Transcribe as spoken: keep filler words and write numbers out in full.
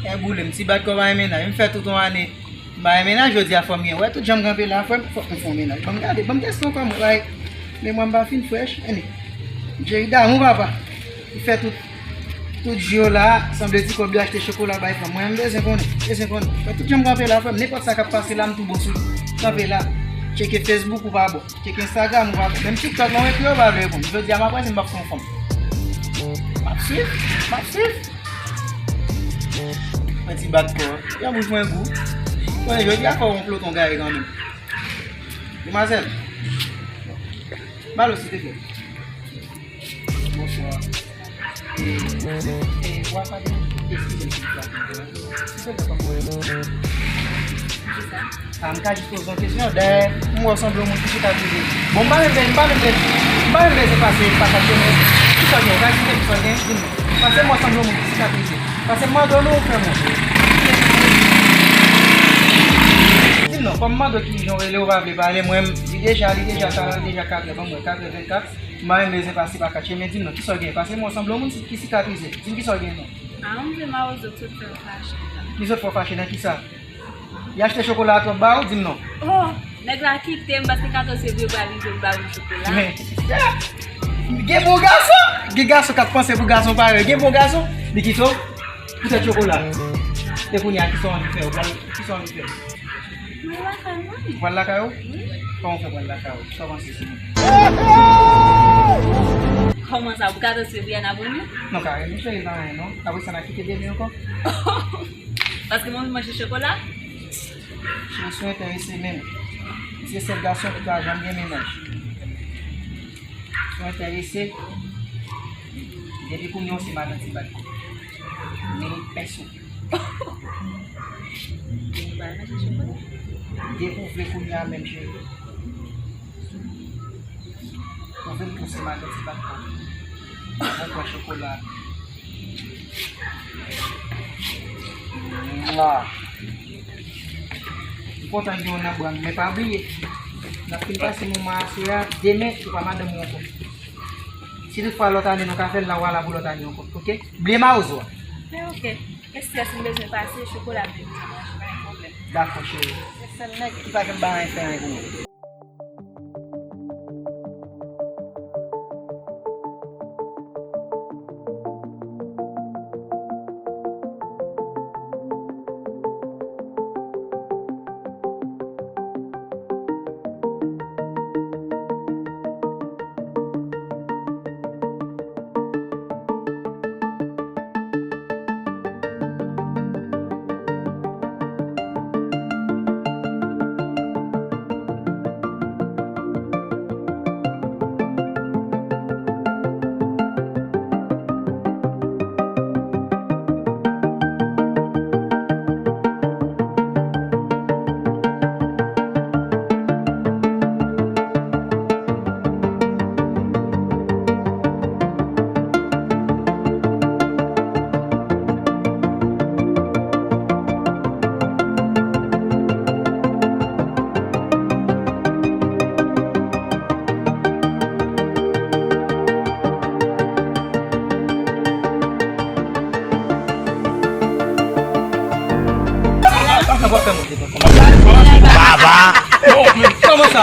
Kay boule m, ti bat kò pa gen mennaj. M fè tout yon ane m pa gen mennaj, jodi a fò m gen. Wè, tout jan m kanpe la, frè m, fòk m fè yon mennaj. Ban m gade, ban m teste ankò, mwen, bay, memwa m pa fin frèch. Anyway, Jerry damou, papa. M fè tout, tout jou yo la, sanble ti kòb yo achte chokola bay fanm. Mwen, m bezwen konnen, bezwen konnen. Wè, tout jan m kanpe la, frè m, nenpòt sa k ap pase la, m tou bon sou li. Kanpe la, tcheke Facebook ou pa bon. Tcheke Instagram ou pa bon. Menm TikTok la, w ekri yo pa vle reponn. Jodi a, m ap wè si m p ap fè yon fanm. M ap swiv, m ap swiv. Mwen ti bat kò. Jan bouch mwen gou. Konnen jodi a fò yon ploton gaye kanmenm. Demwazèl. Ba l silvouplè. Bonswa. E, e, w ap pale? Eskize m silvouplè. Silvouplè, pa mwen. Kisa? A, m ka jis poze yon kesyon. Dayè, m wè w sanble yon moun ki sikatrize. Bon, m pa menm, m pa menm, m pa menm bezwen pase pa kat chemen. Kisa w gen? Ou ka di m kisa w gen? Di m non. Paske m wè w sanble yon moun ki sikatrize. Paske m mande w non, ou fè mwen. Di m non, kòm m mande w ki jan w rele, ou pa vle pale, mwen, li deja, li deja, talè, li deja katrè, ban m wè, katrè vennkat, m pa menm bezwen pase pa kat chemen, di m non, kisa w gen? Paske m wè w sanble yon moun ki sikatrize. Di m kisa w gen non. A, yon vye mawozo k sot fè w fache la. Li sot fè w fache nan kisa? Li achte chokola a twòp ba ou, di m non. Oh, nèg la kite m paske katòz fevriye pral rive, m ba ou chokola. Men, gen bon gason, gen gason k ap panse pou gason parèy, gen bon gason, li kite w poutèt chokola. E kounye a, kisa w anvi fè? Ou pral, kisa w anvi fè? Mwen lakay mwen. Ou pral lakay ou? Wi. Kòman w fè pral lakay ou? Sa w panse sou mwen? Kòman sa? Pou katòz fevriye a n ap renmen? Non, Karen, m cheri pa anyen non. Apre sa, n a kite demen ankò. Paske mwen vin manje chokola? Cheri, si w enterese menm, se sèl gason ki ka janm gen mennaj. Si w enterese, depi kounye a w se madanm ti bat kò. Men pèsonn. Depi w vle kounye a menm, cheri. Ou vin pouse madanm ti bat kò. Mwen pran chokola. Mwa. M kontan gen w nan bra m, men pa bliye. N ap fin pase moman aswè a, demen, ou pa madanm ou ankò. Si toutfwa lòt ane nou ka fè l la, w a la pou lòt ane ankò, oke? Bliye mawozo a. Men oke. Estrès m bezwen pase, chokola m bezwen manje, pa gen pwoblèm. Dakò, cheri. Se sèl nèg ki pa janm bay anyen fè anyen pou mwen. Baba! Kòman sa?